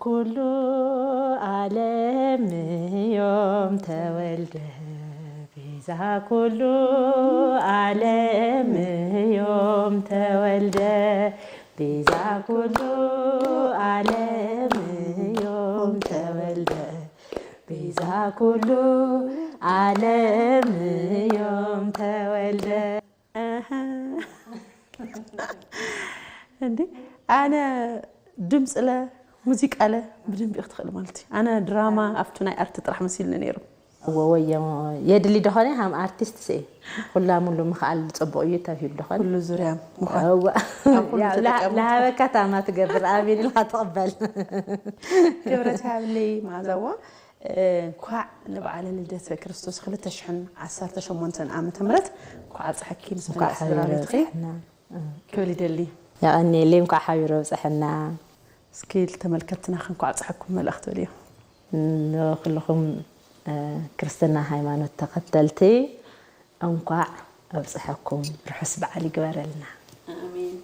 ኩሉ ዓለም እዮም ተወልደ፣ ቤዛ ኩሉ ዓለም እዮም ተወልደ፣ ቤዛ ኩሉ ዓለም እዮም ተወልደ፣ ቤዛ ኩሉ ዓለም እዮም ተወልደ። እንዴ፣ ኣነ ድምፅለ ሙዚቃለ ብደንብ ክትኽእል ማለት እዩ። ኣነ ድራማ ኣብቱ ናይ ኣርት ጥራሕ መሲልኒ ነይሩ። ወወየ የድሊ ደኾነ ሃም ኣርቲስት ሲ ኩላ ሙሉ ምኽኣል ፅቡቅ እዩ ተብሂሉ ደኾነ። ኩሉ ዙርያ ምዃን። እወ። ኣብ ኩሉ ያው፣ ተጠቀሙ። ለሃበካ ታማ ትገብር ኣሜን ኢልካ ትቕበል። ክብረት ይሃብለይ መዓዛዋ። እንኳዕ ንበዓለ ልደት ክርስቶስ ክልተ ሽሕን ዓሰርተ ሸሞንተን ዓመተ ምህረት እንኳዕ ኣብፀሐኪ ምስ እንኳዕ መላእ ስድራ ሓቢሩ ቤትኺ ኣብፀሐና። ክብል ይደሊ። የቐንየለይ፣ እንኳዕ ሓቢሩ ኣብፀሐና። እስኪ ተመልከትና እንኳዕ ኣብፀሐኩም መልእኽቲ በልዮ። ንኩልኹም፣ እ፣ ክርስትና ሃይማኖት ተኸተልቲ እንኳዕ ኣብፀሐኩም፣ ርሑስ በዓል ይግበረልና። ኣሜን።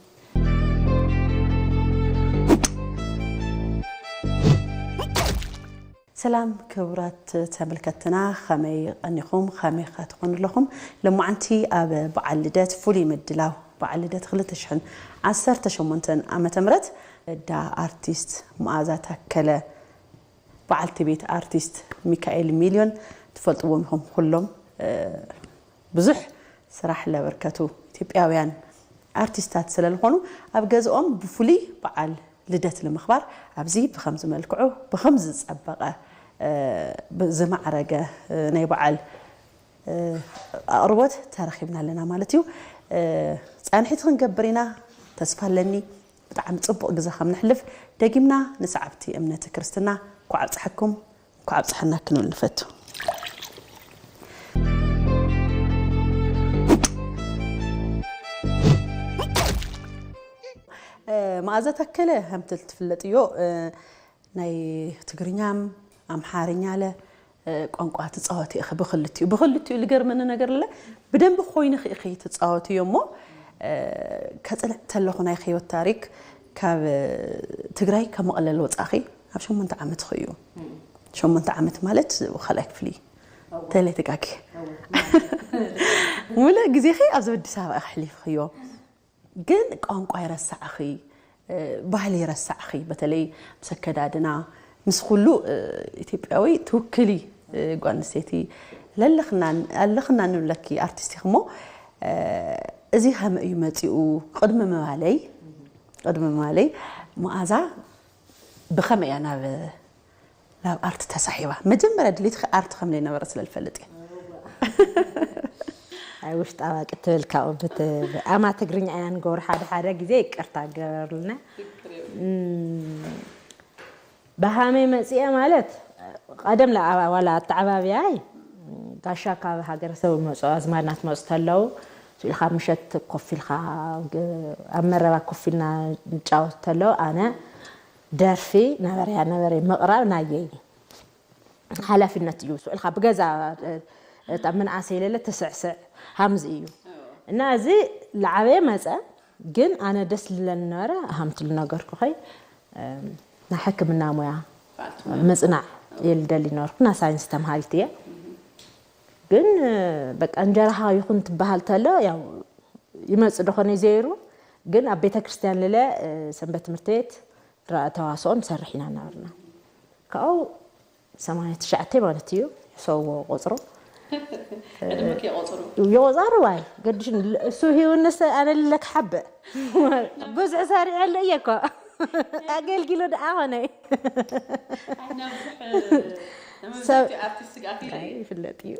ሰላም ክቡራት ተመልከትና፣ ከመይ ቀኒኹም? ከመይ ኸ ትኾኑ ኣለኹም? ለማዓንቲ ኣብ በዓል ልደት ፍሉይ ምድላው በዓል ልደት ክልተ ሽሕን ዓሰርተ ሸሞንተን ዓመተ ምህረት እዳ ኣርቲስት መኣዛ ታከለ በዓልቲ ቤት ኣርቲስት ሚካኤል ሚልዮን ትፈልጥዎም ኢኹም ኩሎም። እ፣ ብዙሕ ስራሕ ለበርከቱ ኢትዮጵያውያን ኣርቲስታት ስለ ዝኾኑ ኣብ ገዝኦም ብፍሉይ በዓል ልደት ንምኽባር ኣብዚ ብኸምዚ መልክዑ ብኸምዚ ዝጸበቐ፣ እ፣ ብ-፣ ዝማዕረገ፣ እ፣ ናይ በዓል፣ እ፣ ኣቕርቦት ተረኺብና ኣለና ማለት እዩ። እ፣ ጻንሒት ክንገብር ኢና ተስፋ ኣለኒ። ብጣዕሚ ጽቡቕ ግዜ ከም ነሕልፍ ደጊምና ንሰዓብቲ እምነት ክርስትና እንኳዕ ኣብጽሐኩም፣ እንኳዕ ኣብጽሐና ክንብል ንፈቱ። እ፣ መኣዛ ታከለ ከምቲ ትፍለጥዮ፣ እ፣ ናይ ትግርኛም ኣምሓርኛ ለ፣ እ፣ ቋንቋ ትጻወቲ ኢኺ ብኽልቲኡ። ብኽልቲኡ ልገርመኒ ነገር ለ፣ ብደንቢ ኮይንኺ ኢኺ ትጻወትዮ እሞ፣ እ፣ ከጽንዕ ተለኹ ናይ ህይወት ታሪክ ካብ ትግራይ ካብ መቐለ ወጻኺ ኣብ ሸሞንተ ዓመትኺ እዩ። ሸሞንተ ዓመት ማለት ካልኣይ ክፍሊ ተለይ ተጋጊ። ሙሉእ ግዜኺ ኣብዚ ኣዲስ ኣበባ ኢኺ ኣሕሊፍኽዮ። ግን ቋንቋ ይረሳዕኺ፣ እ፣ ባህሊ ይረሳዕኺ፣ በተለይ ምስ ኣከዳድና፣ ምስ ኩሉ፣ እ፣ ኢትዮጵያዊ ትውክሊ፣ እ፣ ጓል ኣንስተይቲ ለለኽና-፣ ኣለኽና ንብለኪ ኣርቲስት ኢኺ እሞ፣ እ፣ እዚ ከመይ እዩ መጺኡ? ቅድሚ ምባለይ፣ ቅድሚ ምባለይ መኣዛ ብኸመይ እያ ናብ ናብ ኣርት ተሳሒባ? መጀመርያ ድሌትኺ ኣርት ከም ዘይነበረ ስለ ዝፈልጥ እየ። ኣይ ውሽጣ ዋቂ ትብል ካብኡ ብት-፣ ኣማ ትግርኛ ኢና ንገብሮ ሓደ ሓደ ግዜ ይቅርታ ገበርልና። እም፣ ብሃመይ መፅኤ ማለት ቀደም ለኣባ-፣ ዋላ ኣተዓባብያይ ጋሻ ካብ ሃገረሰብ መፁ ኣዝማድና ትመፁ ተለዉ ስኢልካ ምሸት ኮፍ ኢልካ ግ-፣ ኣብ መረባ ኮፍ ኢልና ንጫወት ተለዉ ኣነ ደርፊ ነበረያ ነበረ ምቕራብ ናየይ ሓላፊነት እዩ። ስዑልካ ብገዛ፣ እ፣ እታ ምንኣሰ ኢለለ ትስዕስዕ ሃምዚ እዩ። እና እዚ ለዓበየ መጸ፣ ግን ኣነ ደስ ዝብለኒ ነበረ፣ ሃምቲ ዝነገርኩኸይ፣ እም፣ ናይ ሕክምና ሞያ ምጽናዕ እየ ልደሊ ነበርኩ። ናይ ሳይንስ ተምሃሪት እየ። ግን፣ እ፣ በቃ እንጀራኻ ይኹን ትበሃል ተሎ፣ ያው ይመጽእ ዶ ኾነ ዘይሩ፣ ግን ኣብ ቤተ ክርስቲያን ልለ፣ እ፣ ሰንበት ትምህርቲ ቤት ራ-፣ ተዋስኦ ንሰርሕ ኢና ነበርና። ካብኡ ሰማንያ ትሽዓተ ማለት እዩ፣ ሕሰብዎ ቁጽሩ። ዕድመክ የቆጽሩ። የቆጻሩ ዋይ፣ ገድሽን ል-፣ እሱ ሂውንስ ኣነ ልለክ ሓበ። ብዙሕ ሰሪዐሉ እየ እኮ። ኣገልጊሎ ደኣ ኾነ። ኣይ፣ ናብ ብዙሕ፣ ንመብዛሕትኡ ኣርቲስት ጋር ኣይ፣ ይፍለጥ እዩ።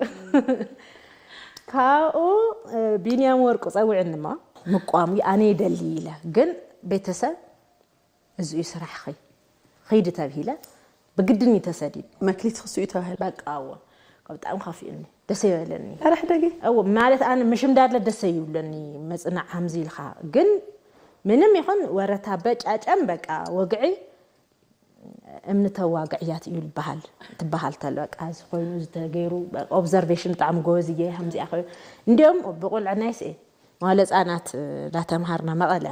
ካብኡ፣ እ፣ ቢንያም ወርቁ ጸዊዕኒ እሞ፣ ምቋም ኣነ ይደሊ ኢለ። ግን ቤተሰብ እዚ እዩ ስራሕኺ፣ ኺዲ ተብሂለ፣ ብግድን እዩ ተሰዲድ። መክሊት ክሱ እዩ ተባሂለ። በቃ፣ እወ። ብጣዕሚ ከፊኡኒ። ደስ ኣይበለኒ። ኧረ ሕደጊ። እወ፣ ማለት ኣነ ምሽምዳድለ ደስ ኣይብለኒ፣ መጽናዕ ሃምዚ ኢልካ። ግን ምንም ይኹን ወረታ በጫጨም፣ በቃ፣ ወግዒ እምኒ ተዋግዕያት እዩ ዝበሃል፣ ትበሃል ተሎ። በቃ፣ እዚ ኮይኑ፣ እዚ ተገይሩ፣ በቃ፣ ኦብዘርቬሽን ብጣዕሚ ጎበዝ እየ፣ ሃምዚኣ ኮይኑ። እንዲኦም ብቁልዕናይስ እየ፣ መዋለ ህጻናት፣ እ፣ እንዳተምሃርና መቐለ።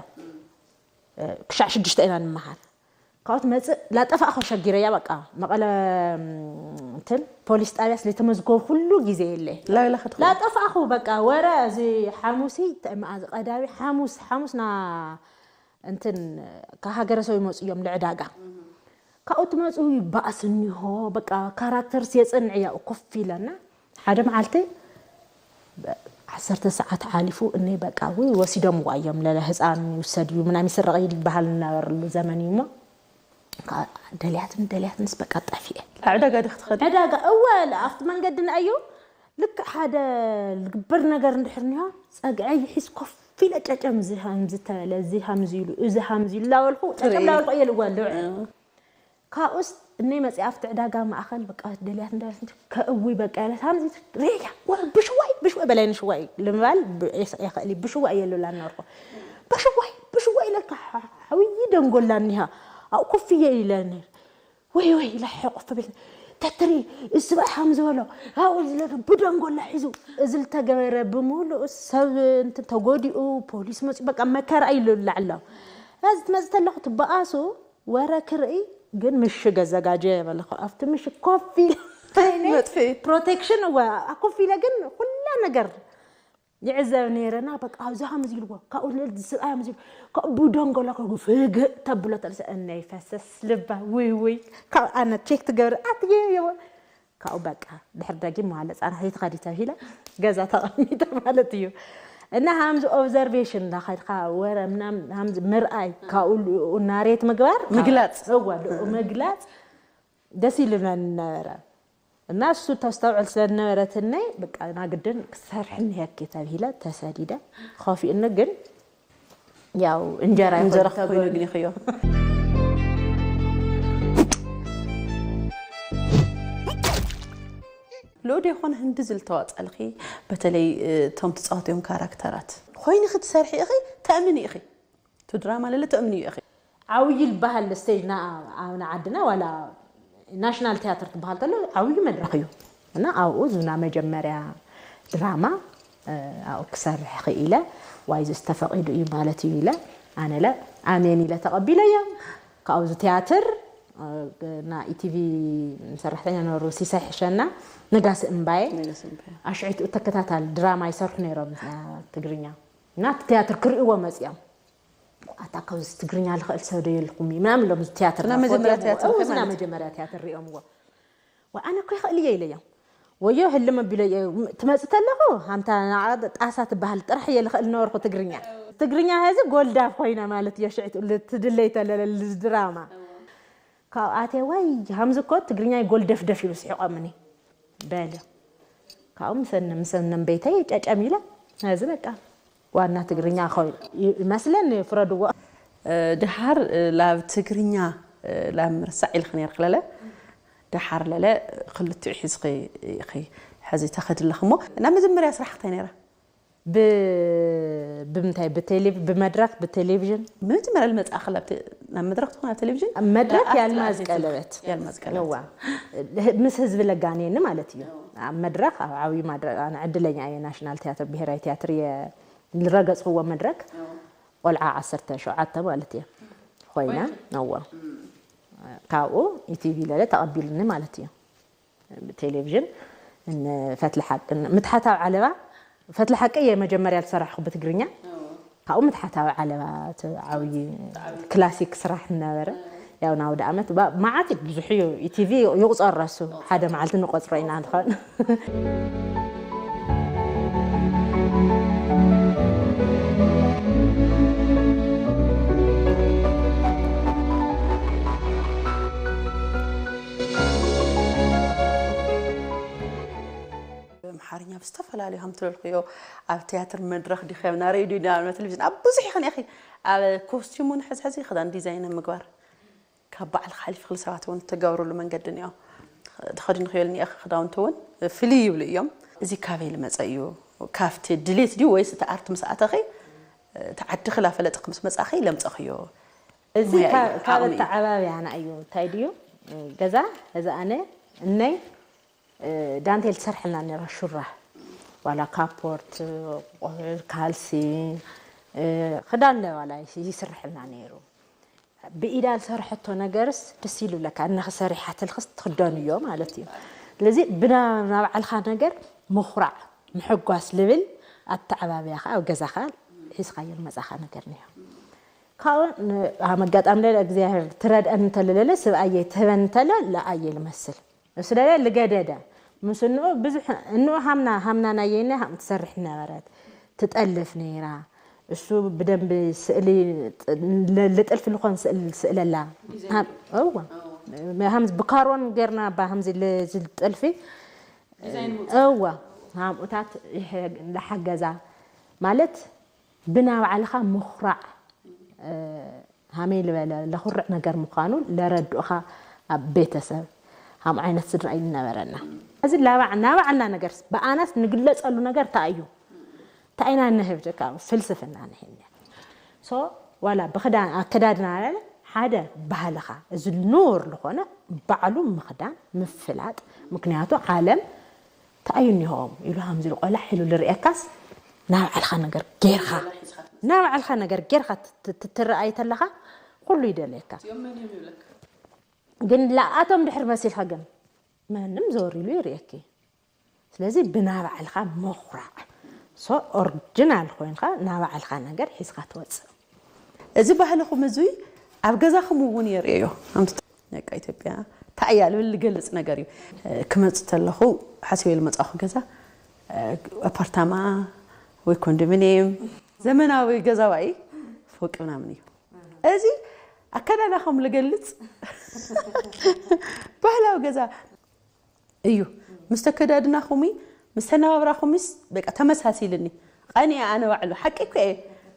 እ፣ ክሻዕ ሽዱሽተ ኢና ንምሃር። ካብኡ ትመፅእ ላጠፋእኹ ሸጊረያ በቃ መቐለ እም፣ እንትን ፖሊስ ጣብያ ስለተመዝገብኩሉ ግዜ የለ ላይላ ክትኮ ላጠፋእኹ በቃ ወረ እዚ ሓሙሲ ተ- መኣዝ ቀዳሚ ሓሙስ ሓሙስ ና እንትን ካብ ሃገረ ሰብ ይመፁ እዮም ልዕዳጋ ካብኡ ትመፁ ይበኣስ እኒሆ በቃ ካራክተርስ የፅንዕ እያ ኮፍ ኢለና ሓደ መዓልቲ ዓሰርተ ሰዓት ሓሊፉ እነይ በቃ ወይ ወሲዶምዋ እዮም ለለ ህፃን ይውሰድ እዩ ምናም ይስረቕ ይበሃል እናበረሉ ዘመን እዩ እሞ ደልያትን ደልያትንስ በቃ ጠፊኤ ዕዳጋ ዲ ክትኸዲ ዕዳጋ እወ ኣብቲ መንገዲ ንኣዩ ልክ ሓደ ልግበር ነገር እንድሕር ኒሆ ፀግዐ ይሒዝ ኮፍ ኢለ ጨጨም እዚ ሃምዚ ተበለ እዚ ሃምዚ ኢሉ እዚ ሃምዚ ኢሉ ላበልኩ ጨጨም ላበልኩ እየ ልዋልዕ ካብኡስ እነይ መፅኣ ኣብቲ ዕዳጋ ማእኸል በቃ ደልያት እንዳለት ከእዊ በቃ ያለት ሃምዚ ሬያ ብሽዋይ ብሽዋይ በላይ ንሽዋይ ልምባል የኽእል ብሽዋይ እየ ልብላ እናወርኮ ብሽዋይ ብሽዋይ ኢለካ ዓብዪ ደንጎላ እኒሃ ኣብኡ ኮፍ እየ ኢለ ነር ወይ ወይ ኢላ ሕቆፍ ቤት ተትሪ እዚ በሓም ዝበሎ ኣብኡ ዝለ ብደንጎላ ሒዙ እዚ ልተገበረ ብምሉእ ሰብ እንትን ተጎዲኡ ፖሊስ መፂኡ በቃ መከራ እዩ ልላዕሎ እዚ ትመፅእ ተለኹ ትበኣሱ ወረ ክርኢ ግን ምሽግ ኣዘጋጀ የበለኹ ኣብቲ ምሽግ ኮፍ ኢለ መጥፍኢ ፕሮቴክሽን እወ ኮፍ ኢለ ግን ኩላ ነገር ይዕዘብ ነይረና በቃ ኣብዚ ከምዚ ኢልዎ ካብኡ ልዕሊ ዝስብኣይ ከምዚ ኢሉ ካብኡ ብደንጎሎ ከጉ ፍግእ ተብሎ ተልሰ እነይ ፈሰስ ልባ ውይ ውይ ካብ ኣነ ቼክ ትገብር ኣትየ የወ ካብኡ በቃ ድሕር ደጊም መዋለ ህፃናት ይትኸዲ ተብሂለ ገዛ ተቐሚጠ ማለት እዩ እና ሃምዚ ኦብዘርቬሽን እንዳኸድካ ወረ ምናምን ሃምዚ ምርኣይ ካብኡ ናሬት ምግባር ምግላፅ እዋ ልኡ ምግላፅ ደስ ይልብለኒ ነበረ እና እሱ ተስተውዕል ስለነበረትነይ በቃ ናግድን ክሰርሕ እኒሀኪ ተብሂለ ተሰዲደ ከፊኡኒ ግን ያው እንጀራ እንጀራ ይኾን ኮይኑ ግኒኽዮ ልኡድ ይኾነ ህንዲ ዝልተዋፀልኺ በተለይ እቶም ትፃወትዮም ካራክተራት ኮይንኺ ትሰርሒ ኢኺ ተእምኒ ኢኺ እቲ ድራማ ለለ ተእምኒ እዩ ኢኺ ዓብዪ ዝበሃል ስቴጅ ና ኣብና ዓድና ዋላ ናሽናል ቲያትር ትበሃል ተሎ ዓብዪ መድረኽ እዩ እና ኣብኡ ዝና መጀመርያ ድራማ ኣብኡ ክሰርሕ ክኢለ ዋይ ዝስተፈቒዱ እዩ ማለት እዩ ኢለ ኣነለ ኣሜን ኢለ ተቐቢለዮ ካብዚ ቲያትር ና ኢቲቪ ሰራሕተኛ ነበሩ ሲሳይ ሕሸና ነጋሲ እምባየ ኣሽዒቱ ተከታታል ድራማ ይሰርሑ ነይሮም ትግርኛ እና ቲያትር ክርእይዎ መፅኦም ኣታ ካብዚ ትግርኛ ልኽእል ሰብ ዶ የልኩም እዩ ምናምን ሎም ቲያትር እና መጀመርያ ቲያትር እዚ ና መጀመርያ ቲያትር ሪኦምዎ ኣነ እኮ ይኽእል እየ ኢለዮም ወዮ ህልም ኣቢሎ ትመፅእ ተለኹ ሃምታ ጣሳ ትበሃል ጥራሕ እየ ልኽእል ነበርኩ ትግርኛ ትግርኛ ሀዚ ጎልዳፍ ኮይና ማለት እዮ ሽዕት ትድለይ ተለለል ድራማ ካብኣቴ ወይ ሃምዚ እኮ ትግርኛ ጎልደፍደፍ ኢሉ ስሒቆምኒ በል ካብኡ ምሰነ ምሰነ ቤተይ ጨጨም ኢለ ነዚ በቃ ዋና ትግርኛ ኮይኑ ይመስለኒ ፍረድዎ ድሓር ላብ ትግርኛ ላብ ምርሳዕ ኢልክ ነርክ ለለ ድሓር ለለ ክልቲኡ ሒዝኺ ኢኺ ሕዚ ተኸድለኽ እሞ ናብ መጀመርያ ስራሕ ክታይ ነይራ ብምንታይ ብቴሌ ብመድረክ ብቴሌቪዥን መጀመርያ ልመፅኣኸ ናብ መድረክ ትኾን ኣብ ቴሌቪዥን መድረክ ያልማዝ ቀለበት ያልማዝ ቀለበት ዋ ምስ ህዝቢ ለጋኔኒ ማለት እዩ ኣብ መድረክ ኣብ ዓብዪ ማድረክ ኣነ ዕድለኛ እየ ናሽናል ቲያትር ብሄራዊ ቲያትር እየ ዝረገፅክዎ መድረክ ቆልዓ ዓሰርተ ሸውዓተ ማለት እየ ኮይና ነዋ ካብኡ ኢቲቪ ለለ ተቐቢሉኒ ማለት እዩ ቴሌቪዥን ፈትሊ ሓቂ ምትሓታዊ ዓለባ ፈትሊ ሓቂ እየ መጀመርያ ዝሰራሕኩ ብትግርኛ ካብኡ ምትሓታዊ ዓለባ ዓብዪ ክላሲክ ስራሕ ነበረ ያው ናውዲ ዓመት መዓት ብዙሕ እዩ ኢቲቪ ይቁፀረሱ ሓደ መዓልቲ ንቆፅሮ ኢና ንኸውን ኣምሓርኛ ብዝተፈላለዩ ከም ትለልክዮ ኣብ ቲያትር መድረክ ዲኸ ኣብ ና ሬድዮ ና ቴሌቪዥን ኣብ ብዙሕ ይኽን ኢኺ ኣብ ኮስቲሙን ሕዝሕዚ ክዳን ዲዛይን ኣብ ምግባር ካብ ባዕልካ ሓሊፍክሊ ሰባት እውን እትገብርሉ መንገዲ እኒኦ። ተኸዲንክዮ ዝኒኤኺ ክዳውንቲ እውን ፍልይ ይብሉ እዮም። እዚ ካበይ ዝመፀ እዩ? ካብቲ ድሌት ድዩ ወይስ እቲ ኣርት ምስ ኣተኺ እቲ ዓድኺ ላፈለጥኺ ምስ መፃኺ ለምፀኽዮ? እዚ ሙያ እዩ፣ ካብ ዓቕሚ እዩ። ኣተዓባብያና እዩ። እንታይ ድዩ? ገዛ፣ ገዛ ኣነ፣ እነይ፣ ዳንቴል ትሰርሐልና ነይራ ሹራ። ዋላ ካፖርት፣ ካልሲ፣ ክዳን ዋላ ይስርሐልና ነይሩ። ብኢዳ ዝሰርሐቶ ነገርስ ደስ ይብለካ፣ እነኸ ሰሪሓትልክስ ትኽደንዮ ማለት እዩ። ስለዚ ብና-፣ ናባዕልኻ ነገር ምኹራዕ፣ ምሕጓስ ልብል ኣተዓባብያ ከዓ ኣብ ገዛኻ ሒዝካዮ ዝመጻኻ ነገር እኒሆ። ካብኡ ን-፣ ኣብ ኣጋጣሚ ለለ እግዚኣብሔር ትረድአን እንተለለለ፣ ስብኣየይ ትህበን እንተለ ለኣየ ልመስል። ስለለ ልገደደ። ምስ እንኡ ብዙሕ፣ እንኡ ሃምና፣ ሃምና ናየይና ሃም ትሰርሕ ነበረት። ትጠልፍ ነይራ። እሱ ብደንብ ስእሊ፣ ጥ-፣ ል-፣ ልጥልፍ ልኾን ስእል ስእለላ። ዲዛይን። ሃም-፣ እዋ። እዋ። ሃምዚ ብካሮን ጌርና ባ ሃምዚ ል-፣ ዝጥልፊ። ዲዛይን ምውጻእ። እዋ። ሃምኡታት ይሐ-፣ ለሓገዛ። ማለት ብናባዕልኻ ምኹራዕ፣ እ፣ ሃመይ ልበለ ለኹርዕ ነገር ምዃኑ ለረድኡኻ ኣብ ቤተሰብ፣ ሃም ዓይነት ስድራ እዩ ዝነበረና። እዚ ላባዕ-፣ ናባዕልና ነገርስ ብኣናስ ንግለጸሉ ነገር እንታይ እዩ? እንታይ ኢና ንህብ? ደካ ፍልስፍና ንህብ። ሶ ዋላ ብኽዳን ኣከዳድና ለለ ሓደ ባህልኻ እዚ ኑር ዝኾነ ባዕሉ ምኽዳን ምፍላጥ። ምክንያቱ ዓለም እንታይ እዩ እኒሆም ኢሉ ሃምዚ ቆላሕ ኢሉ ልርእየካስ ናባዕልኻ ነገር ጌርኻ፣ ናባዕልኻ ነገር ጌርኻ ት-፣ ት-፣ ትትረኣይ ተለኻ ኩሉ ይደልየካ። እዚኦም መን እዮም ይብለካ? ግን ለኣቶም ድሕር መሲልካ ግን መንም ዘወር ኢሉ ይርእየኪ። ስለዚ ብናባዕልኻ ምኹራዕ። ሶ ኦሪጂናል ኮይንካ ናባዕልኻ ነገር ሒዝካ ትወጽእ። እዚ ባህልኹም እዙይ ኣብ ገዛኹም እውን የርእዮ። ኣምስ-፣ ደቂ ኢትዮጵያ እንታይ እያ ልብል ልገልጽ ነገር እዩ። እ፣ ክመጽእ ተለኹ ሓሲበ ልመጻኹ ገዛ፣ እ፣ ኣፓርታማ ወይ ኮንዶሚኒየም፣ ዘመናዊ ገዛዋይ ፎቅ ምናምን እዩ። እዚ ኣከዳድናኹም ልገልጽ ባህላዊ ገዛ እዩ። ምስ ተከዳድናኹም፣ ምስ ተነባብራኹምስ በቃ ተመሳሲልኒ። ቀኒአ ኣነ ባዕሉ ሓቂ እኮ እየ።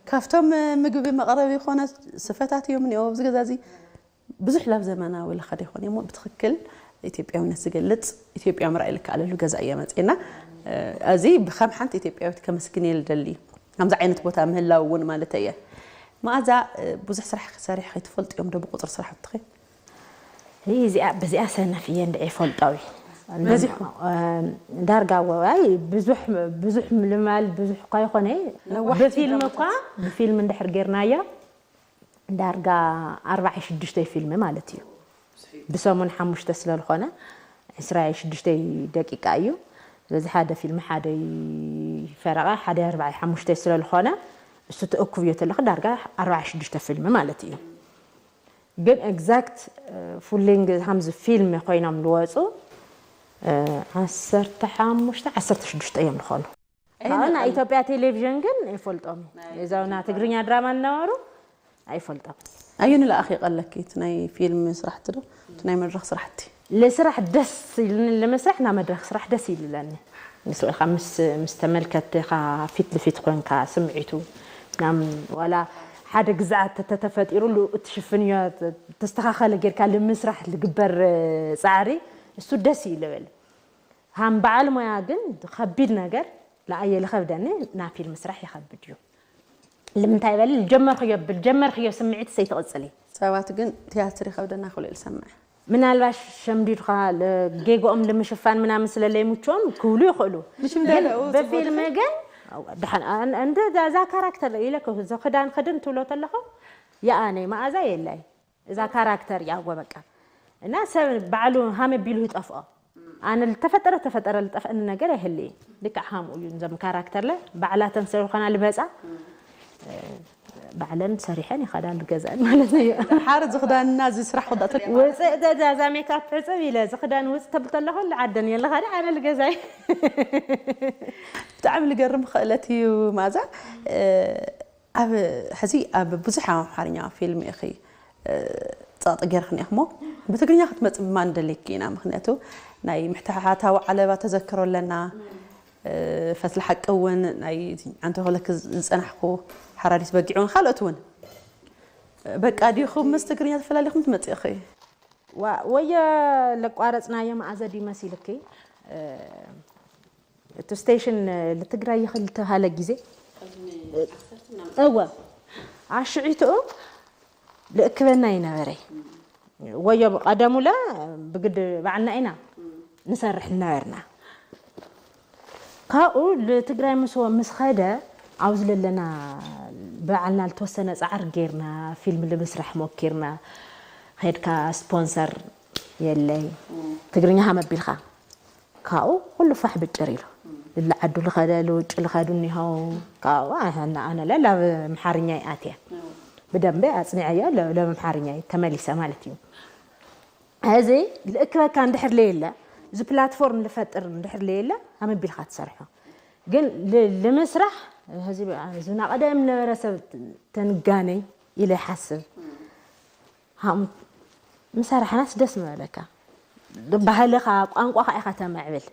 ካብቶም ምግቢ መቕረቢ ይኾነ ስፈታት እዮም እኒኦ ኣብዚ ገዛ እዚ። ብዙሕ ላብ ዘመናዊ ለኸደ ይኾነ እሞ ብትኽክል ኢትዮጵያዊነት ዝገልጽ ኢትዮጵያ ምርኣይ ልከኣለሉ ገዛ እየ መፅኤና። እዚ ብከም ሓንቲ ኢትዮጵያዊት ከመስግን እየ ልደሊ። ከምዚ ዓይነት ቦታ ምህላው እውን ማለት እየ። መኣዛ፣ ብዙሕ ስራሕ ክሰርሕ ከይትፈልጥ እዮም ዶ ብቁፅሪ ስራሕ ብትኸ? እዚኣ፣ በዚኣ ሰነፍ እየ እንድዒ ፈልጣዊ። በዚኹ? እ፣ ዳርጋ ወ-፣ ኣይ፣ ብዙሕ፣ ብዙሕ ምልማል፣ ብዙሕ እኳ ይኾነ፣ ነዋሕቲ ብፊልም እኳ፣ ድራማታት። ብፊልም እንድሕር ጌርናዮ፣ ዳርጋ ኣርባዓይ ሽዱሽተይ ፊልም ማለት እዩ። ብሰሙን ሓሙሽተ ስለ ዝኾነ፣ ዕስራይ ሽዱሽተይ ደቂቃ እዩ። ስለዚ ሓደ ፊልም ሓደ ፈረቓ፣ ሓደ ኣርባዓይ ሓሙሽተ ስለ ዝኾነ፣ እሱ ትእኩብዮ ተለኺ ዳርጋ ኣርባዓይ ሽዱሽተ ፊልም ማለት እዩ። ግን ኤግዛክት፣ እ፣ ፉል ሌንግ ሃምዚ ፊልም ኮይኖም ዝወፁ፣ እ፣ ዓሰርተ ሓሙሽተ፣ ዓሰርተ ሽዱሽተ እዮም ዝኾኑ። ኣየን ካብኡ ናይ ኣቐል? ኢትዮጵያ ቴሌቪዥን ግን ኣይፈልጦም። ናይ እዞም ናይ ትግርኛ ድራማ ዝነበሩ ኣይፈልጦም። ኣየን ለኣኺ ቀለኪ? እቲ ናይ ፊልም ስራሕቲ ዶ? እቲ ናይ መድረኽ ስራሕቲ? ለስራሕ ደስ ይልኒ፣ ለመስራሕ ናይ መድረኽ ስራሕ ደስ ይልለኒ። ምስ ወልካ ምስ፣ ምስ ተመልከትካ ፊት ለፊት ኮንካ ስምዒቱ ናም ዋላ ሓደ ግዝኣት ተተፈጢሩሉ እትሽፍንዮ ተስተኻኸለ ጌርካ ልምስራሕ ልግበር ጻዕሪ እሱ ደስ እዩ ልብል። ሃም በዓል ሞያ ግን ከቢድ ነገር ለኣየ ልኸብደኒ ናብ ፊልም ስራሕ ይኸብድ እዩ። ልምንታይ በል ልጀመርክዮ፣ ብልጀመርክዮ ስምዒት ሰይትቕጽል እዩ። ሰባት ግን ቲያትር ይኸብደና ክብሉ ልሰምዕ። ምናልባሽ ሸምዲድኻ ለ-፣ ጌግኦም ልምሽፋን ምናምን ስለ ለይምችዎም ክብሉ ይኽእሉ። ምሽ ግን እንዳለ፣ ኦ፣ በፊልም ጽቡቅ። ግን፣ ደሓን፣ ኣን-፣ እንደ እዛ ካራክተር ኢለ ከ-፣ እዚ ክዳን ክድን ትብሎ ተለኹ፣ የኣነይ መኣዛ የላይ። እዛ ካራክተር እያ፣ እወ፣ በቃ። እና ሰብ ባዕሉ ሃመ ቢሉ ይጠፍኦ። ኣነ ልተፈጠረ ተፈጠረ ልጠፍአኒ ነገር ኣይህልይ። ልክዕ ሃምኡ እዩ። እዞም ካራክተርለ ባዕላተን ሰብ ዝኾና ልበጻ፣ እ፣ ባዕለን ሰሪሐን ይኸዳ ልገዝአን ማለት እዩ። ሓር ዝኽዳንና እዚ ስራሕ ክወዳእተል ውፅእ፣ እዛ፣ እዛ ሜካፕ ሕፅብ ኢለ፣ እዚ ክዳን ውፅእ ተብል ተለኹ፣ ልዓደን እየ፣ ለኻዲ ኣነ ልገዛይ። ብጣዕሚ ልገርም ክእለት እዩ ማዛ። እ፣ ኣብ፣ ሕዚ ኣብ ብዙሕ ኣምሓርኛ ፊልም ኢኺ፣ እ፣ ጸቕጢ ጌርክን ኢኽሞ፣ ብትግርኛ ክትመጽእ ድማ ንደልየኪ ኢና። ምኽንያቱ ናይ ምሕታሓታዊ ዓለባ ተዘክሮ ኣለና። እ፣ ፈትሊ ሓቂ እውን ናይ ዓንተ ክብለኪ ዝጸናሕኩ ሓራዲት በጊዕ እውን ካልኦት እውን። በቃ ዲኹም ምስ ትግርኛ ተፈላሊኹም ትመጽእ ኢኺ? ዋ-፣ ወየ ለቋረጽናዮ መኣዘ ድዩ መሲልኪ? እ፣ እቲ ስቴሽን ልትግራይ ይኽእል ተባሃለ ግዜ፣ እወ፣ ኣሽዒትኡ ልእክበና ይነበረ። ወዮ ቀደሙለ ብግድ ባዕልና ኢና ንሰርሕ ነበርና። ካብኡ ልትግራይ ምስ ወ-፣ ምስ ኸደ ኣብዚ ለለና ባዕልና ዝተወሰነ ፃዕር ጌርና ፊልም ንምስራሕ ሞኪርና። ኸድካ ስፖንሰር የለይ፣ ትግርኛ ሃመቢልካ ካብኡ ኩሉ ፋሕ ብጭር ኢሉ። ልዓዱ ልኸደ ልውጭ ልኸዱ እኒሆው። ካብኡ ኣነ ኣነ ለ ላብ ምሓርኛ ይኣትየ ብደንበ ኣፅኒዐዮ ለ- ላብ ምሓርኛ ተመሊሰ ማለት እዩ። እዚ ልእክበካ እንድሕር ለየለ፣ እዚ ፕላትፎርም ልፈጥር እንድሕር ለየለ፣ ኣመቢልካ ትሰርሖ። ግን ል- ልምስራሕ እዚ ዝና ቀደም ነበረ ሰብ ተንጋነይ ኢለ ይሓስብ። ሃም ምሰራሕናስ ደስ ምበለካ። ባህልኻ ቋንቋኻ ኢኻ ተመዕብል።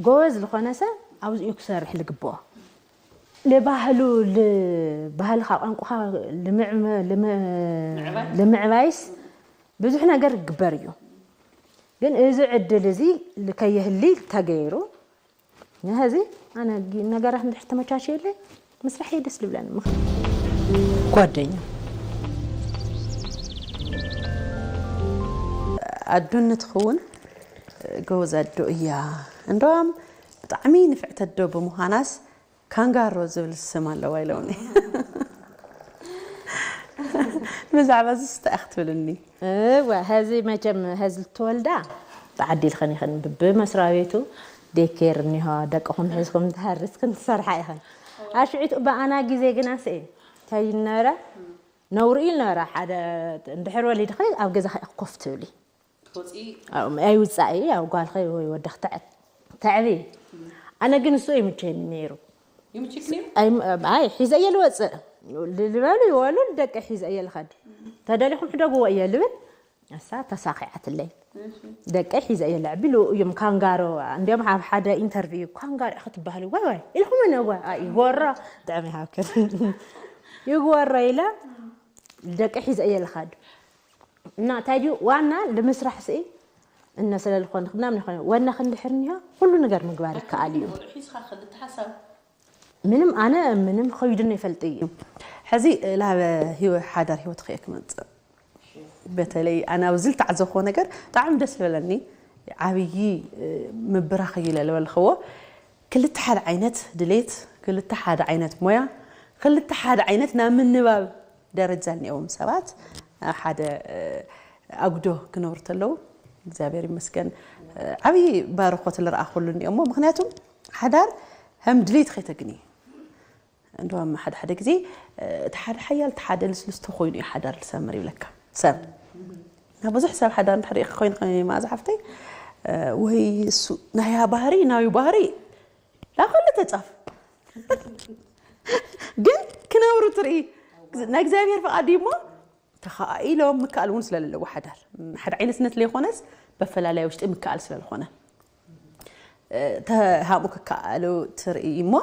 ጎበዝ ዝኾነ ሰብ ኣብዚኡ ክሰርሕ ልግብኦ። ልባህሉ ልባህልኻ ቋንቋኻ ልምዕመ- ልም- ልምዕባይስ ብዙሕ ነገር ይግበር እዩ። ግን እዚ ዕድል እዚ ልከየህሊ ተገይሩ ንህዚ ኣነ ጊ- ነገራት እንድሕር ተመቻችየለይ ምስራሕ እየ ደስ ልብለኒ። ምኽ- ጓደኛ ኣዶ እንትኸውን ጎበዝ ኣዶ እያ። እንደውም ብጣዕሚ ንፍዕቲ ኣዶ ብምዃናስ ካንጋሮ ዝብል ስም ኣለዋ ኢለውኒ። ብዛዕባ እዚ እንታይ ክትብልኒ? እወ፣ ሀዚ መቸም ሀዚ ልትወልዳ ተዓዲልኽን ኢኽን ብመስሪያ ቤቱ ዴኬር እኒሆ ደቅኹም ሒዝኩም ትሃርስክን ትሰርሓ ኢኽን። ኣሽዒት ብኣና ግዜ ግና ስኢ እንታይ ይነበረ? ነውሪ እዩ ነበረ። ሓደ እንድሕር ወሊድኺ ኣብ ገዛኺ ኢኺ ኮፍ ትብሊ። ኣይውፃኢ ያው ጓልኸ ወይ ወድኽ ተዕቢ። ኣነ ግን እሱ ይምቸኒ ነይሩ። ኣይ ሒዘ እየ ልወፅእ ልበሉ ይወሉ ደቂ ሒዘ እየ ልኸድ። ተደሊኹም ሕደግዎ እየ ልብል። እሳ ተሳኺዓትለይ። ደቂ ሒዘ እየ ለዕቢ ልኡ እዮም ካንጋሮ። እንዲም ኣብ ሓደ ኢንተርቪው ካንጋሮ ክትበሃሉ ዋይ ዋይ ኢልኩም ነዋ ይጎሮ። ጥዕሚ ሃብክን ይጎሮ ኢለ ደቂ ሒዘ እየ ልኸድ። እና እንታይ ድዩ ዋና ንምስራሕ ስኢ እነ ስለ ዝኾነ ምናምን ይኾነ ወነኽ እንድሕር እኒሆ ኩሉ ነገር ምግባር ይከኣል እዩ። ሒዝካ ክልተ ሓሳብ ምንም ኣነ ምንም ኸይድን ይፈልጥ እዩ። ሕዚ ላበ ህይወ ሓዳር ህይወት ኸየ ክመፅእ በተለይ ኣነ ኣብዚ ልተዓዘብክዎ ነገር ብጣዕሚ ደስ ዝበለኒ ዓብዪ ምብራኽ እዩ ኢለ ዝበልክዎ ክልተ ሓደ ዓይነት ድሌት ክልተ ሓደ ዓይነት ሞያ ክልተ ሓደ ዓይነት ናብ ምንባብ ደረጃ እኒኦዎም ሰባት ሓደ ኣጉዶ ክነብሩ ተለዉ እግዚኣብሔር ይመስገን ዓብዪ ባርኾት ልረኣኹሉ እኒኦሞ ምክንያቱም ሓዳር ከም ድሌት ከይተግኒ እንደውም ሓደ ሓደ ግዜ እቲ ሓደ ሓያል እቲ ሓደ ልስልስቲ ኮይኑ እዩ ሓዳር ዝሰምር ይብለካ ሰብ እና ብዙሕ ሰብ ሓዳር እንድሕር ሪኢኺ ኮይኑ ኮይኑ መኣዛ ሓፍተይ ወይ እሱ ናያ ባህሪ ናዩ ባህሪ ላኸሉ ተጻፍ ግን ክነብሩ ትርኢ ናይ እግዚኣብሔር ፍቓድ እዩ እሞ ተኸኢሎም ምክኣል እውን ስለለለዎ ሓዳር ሓደ ዓይነት ስነት ለይኮነስ በፈላለያ ውሽጢ ምክኣል ስለልኾነ ተሃሙ ክከኣሉ ትርኢ እሞ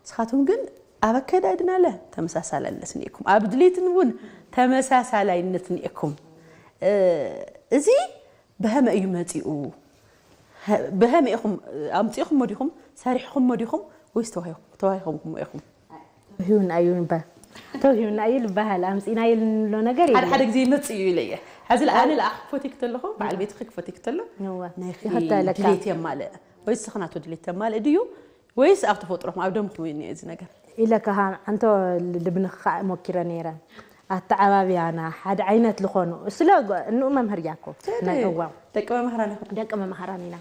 ንስኻትኩም ግን ኣብ ኣከዳድና ለ ተመሳሳላይነት እኒኤኩም ኣብ ድሌትን እውን ተመሳሳላይነት እኒኤኩም እዚ ብሀመ እዩ መፂኡ ብሀመ ኢኹም ኣምፂእኹም ዲኹም ሰሪሕኹም ዲኹም ወይስ ተዋሂኹም ኢኹም ተውሂቡና እዩ ይበሃል። ተውሂቡና እዩ ልበሃል። ኣምፂእናዮ ንብሎ ነገር ሓደ የለን። ሓደ ግዜ ይመፅእ እዩ ኢለ እየ። ሕዚ ለኣነ ለኣ ክፈትዮ ክተለኹ በዓል ቤትኺ ክፈትዮ ክተሎ እወ። ናይኺ ይኸተለካ። ድሌት የማልእ ወይ እስኺ ናቱ ድሌት ተማልእ ድዩ ወይስ ኣብ ተፈጥሮኹም ኣብ ደምኹም እዩ እኒኦ እዚ ነገር? ኢለካ ኸዓ ኣንቶ ልብንኺ ከዓ ሞኪረ ነይረ። ኣተዓባብያና ሓደ ዓይነት ልኾኑ ስለ እንኡ መምህር ያኮ ናይ እዋም ደቂ መምሃራን ኢኹም። ደቂ መምሃራን ኢና።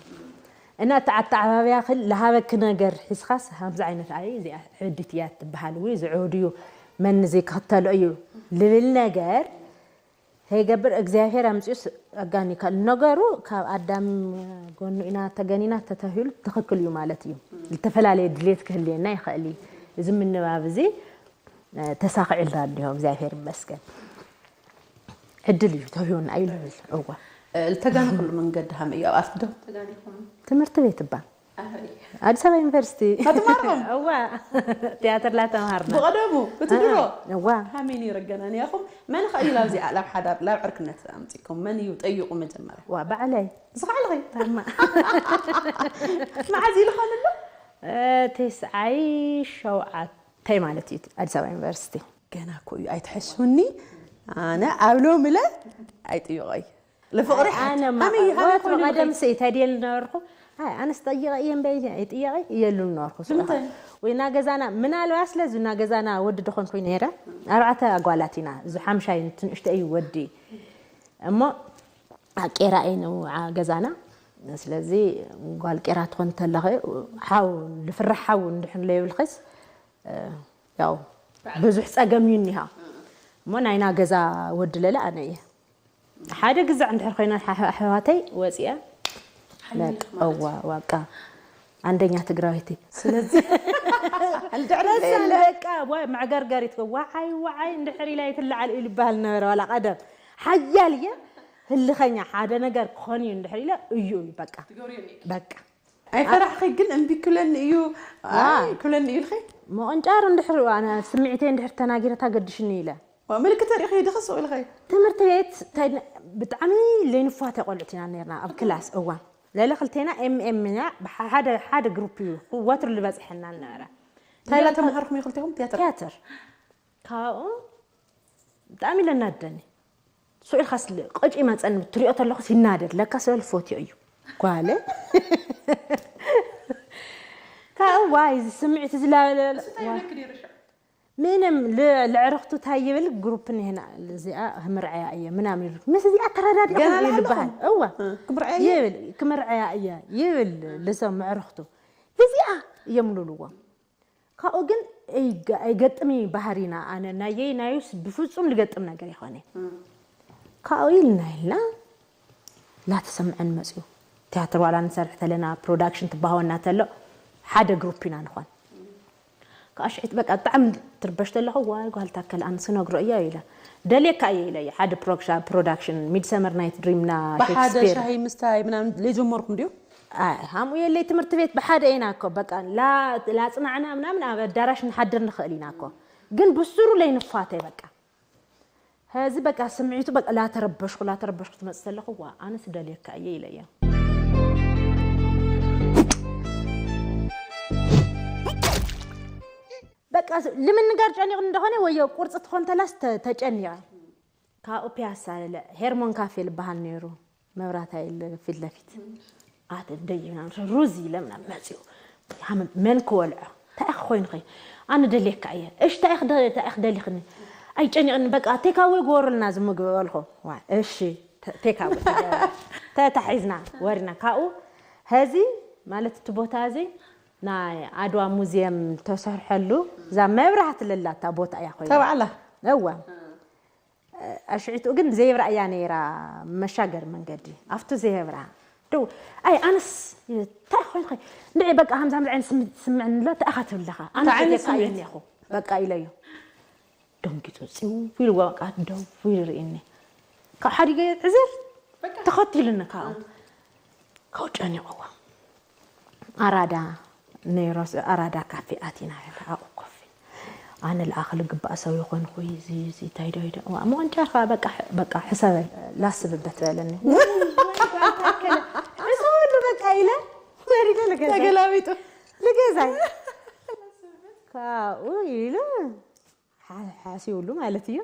እና እቲ ኣተዓባብያ ክል ለሃበኪ ነገር ሒዝኻስ ሃምዚ ዓይነት ኣይ እዚኣ ዕብዲት እያ ትበሃል ወይ እዚ ዕብድ እዩ መን እዚ ክኽተሎ እዩ ልብል ነገር ከይገብር እግዚኣብሔር ኣምፅኡስ ኣጋኒካ ነገሩ ካብ ኣዳም ጎኑ ኢና ተገኒና ተተሂሉ ትኽክል እዩ ማለት እዩ። ዝተፈላለየ ድሌት ክህልየና ይኽእል እዩ። እዚ ምንባብ እዚ ተሳኺዑልና እንዲሆ እግዚኣብሔር ይመስገን። ዕድል እዩ ተውሂቡና እዩ ልብል እዋ። ልተጋንኩሉ መንገዲ ሃመ እዩ ኣብ ኣፍዶ ትምህርቲ ቤት እባ ኣዲስ ኣበባ ዩኒቨርሲቲ ተማርኩም? እዋ። ቲያትር ላ ተማሃርና ብቐደሙ እቲ ድሮ እዋ ሃመይ ነይረ ገናንያኹም መን ኸ እዩ ላብዚኣ ላብ ሓዳር ላብ ዕርክነት ኣምፂኩም መን እዩ ጠይቁ መጀመርያ ዋ ባዕለይ ዝኸዕልኺ ታማ መዓዝ ኢልኸንሎ ተስዓይ ሸውዓተይ ማለት እዩ ኣዲስ ኣበባ ዩኒቨርሲቲ ገና እኮ እዩ ኣይትሐስውኒ ኣነ ኣብ ሎሚ ለ ኣይጥይቆይ ለፍቕሪ ኣነ ቀደም ሲ ተድየል ነበርኩ ኣነስ ጠይቀ እየ እምበይ ይጥየቀ እየሉ ነበርኩ ወይና ገዛና ምናልባት ስለዚ እና ገዛና ወዲ ደኾን ኮይኑ ነይረ ኣርባዕተ ኣጓላት ኢና። እዚ ሓምሻይ ትንእሽተ እዩ ወዲ እሞ ኣቄራ እዩ ንውዓ ገዛና። ስለዚ ጓል ቄራ ትኾን ተለኸ ሓው ልፍራሕ ሓው እንድሕን ለይብልኸስ ያው ብዙሕ ጸገም እዩ እኒሃ እሞ ናይና ገዛ ወዲ ለለ ኣነ እየ። ሓደ ግዛዕ እንድሕር ኮይና ኣሕዋተይ ወፂኣ እዋ ዋቃ ኣንደኛ ትግራዊቲ ስለዚ በቃ ዋይ መዕገርገሪት ዋዓይ ዋዓይ እንድሕር ኢላ ይትለዓል ኢሉ ይበሃል ነበረ ዋላ ቀደም ሓያል እየ ህልኸኛ ሓደ ነገር ክኾን እዩ እንድሕር ኢለ እዩ እዩ በቃ በቃ ኣይፈራሕኺ ግን እምቢ ክብለኒ እዩ ክብለኒ እዩ ኢልኺ መቐንጫር እንድሕር ኣነ ስምዒተይ እንድሕር ተናጊረ ታገድሽኒ ኢለ ምልክት ተሪኺ ድኽስ ኢልኺ ትምህርቲ ቤት ብጣዕሚ ለይንፋተ ቆልዑት ኢና ነርና ኣብ ክላስ እዋን ለለ ክልቴና ኤምኤም ኢና ሓደ ሓደ ግሩፕ እዩ ወትሩ ዝበፅሐና ነበረ ታይላ ተምሃርኩም ይኽልቲኹም ቲያትር ቲያትር ካብኡ ብጣዕሚ ለናደኒ ስኡ ኢልካ ስለ ቀጭ ይመፀኒ ትሪኦ ተለኹ ሲናደድ ለካ ስለ ልፎትዮ እዩ ጓለ ካብኡ ዋይ እዚ ስምዒት እዚ ላበለ ምንም ለዕረኽቱ ታይ ይብል ግሩፕ ንህና እዚኣ ክምርዐያ እየ ምናምን ይብል ምስ እዚኣ ተረዳዲእኩም ይልበሃል እወ ይብል ክምርዐያ እየ ይብል ልሰብ መዕረኽቱ እዚኣ እዮም ልብልዎም ካብኡ ግን ኣይገጥም ባህሪና ኣነ ናየይ ናዩስ ብፍፁም ልገጥም ነገር ይኾነ ካብኡ ኢልና ኢልና ላተሰምዐን መፅኡ ቲያትር ዋላ ንሰርሕ ተለና ፕሮዳክሽን ትባሃወና ተሎ ሓደ ግሩፕ ኢና ንኾን ከኣሽዒት በቃ ብጣዕሚ ትርበሽ ተለኹ ዋይ ጓል ታከል ኣንስ ነግሮ እያ ኢለ ደልየካ እየ ኢለ ሓደ ፕሮዳክሽን ሚድሰመር ናይት ድሪምና ብሓደ ሻሂ ምስታይ ምናምን ለጀመርኩም ድዩ ሃምኡ የለይ ትምህርቲ ቤት ብሓደ ኢና እኮ በቃ ላፅናዕና ምናምን ኣብ ኣዳራሽ ንሓድር ንኽእል ኢና እኮ ግን ብስሩ ለይንፋተ በቃ ሀዚ በቃ ስምዒቱ በቃ ላተረበሽኩ ላተረበሽኩ ትመፅእ ተለኹ ዋ ኣነስ ደልየካ እየ ኢለዮ በቃ ልምንጋር ጨኒቕ እንደኾነ ወዮ ቁርፂ ትኾን ተላስ ተጨኒቐ ካብኡ ፒያሳ ለለ ሄርሞን ካፌ ልበሃል ነይሩ መብራት ኣይል ፊት ለፊት ኣተ ደይ ምናምን ሩዝ ኢለ ምናምን መፅኡ መን ክወልዖ እንታይ ክኾይኑ ኸ ኣነ ደልየካ እየ እሺ እንታይ ክደልኽኒ ኣይጨኒቕኒ በቃ ቴካወ ግበሩልና ዝምግብ በልኹ እሺ ቴካወ ተታሒዝና ወሪና ካብኡ ሀዚ ማለት እቲ ቦታ እዚ ናይ ዓድዋ ሙዚየም ተሰርሐሉ እዛ መብራህቲ ለላታ ቦታ እያ ኮይና ተባዕላ እዋ ኣሽዒትኡ ግን ዜብራ እያ ነይራ መሻገር መንገዲ ኣብቱ ዜብራ ደው ኣይ ኣነስ እንታይ ኮይንኸ እንድዒ በቃ ሃምዛ ምዚ ዓይነት ስምዕኒ ኣሎ ተኣኻ ትብለኻ ኣነ ዓይነት ስምዕኒ እኒኹ በቃ ኢለዮ ደንጊፁ ፅው ኢልዎ በቃ ደው ኢሉ ርእኒ ካብ ሓዲገ ሕዝር ተኸቲሉኒ ካብኡ ካብኡ ጨኒቕዎ ኣራዳ ነይሮስ ኣራዳ ካፌ ኣቲና ኣብኡ ኮፍ ኣነ ልኣኽል ግባእ ሰው ይኾንኹ እዚ እዚ እንታይ ዶ ይደ እዋ ምቕንጫር ከዓ በቃ በቃ ሕሰበ ላስብበት በለኒ ሕሰበሉ በቃ ኢለ ወሪደ ልገዛይ ተገላቢጡ ልገዛይ ካብኡ ኢሉ ሓሲብሉ ማለት እዩ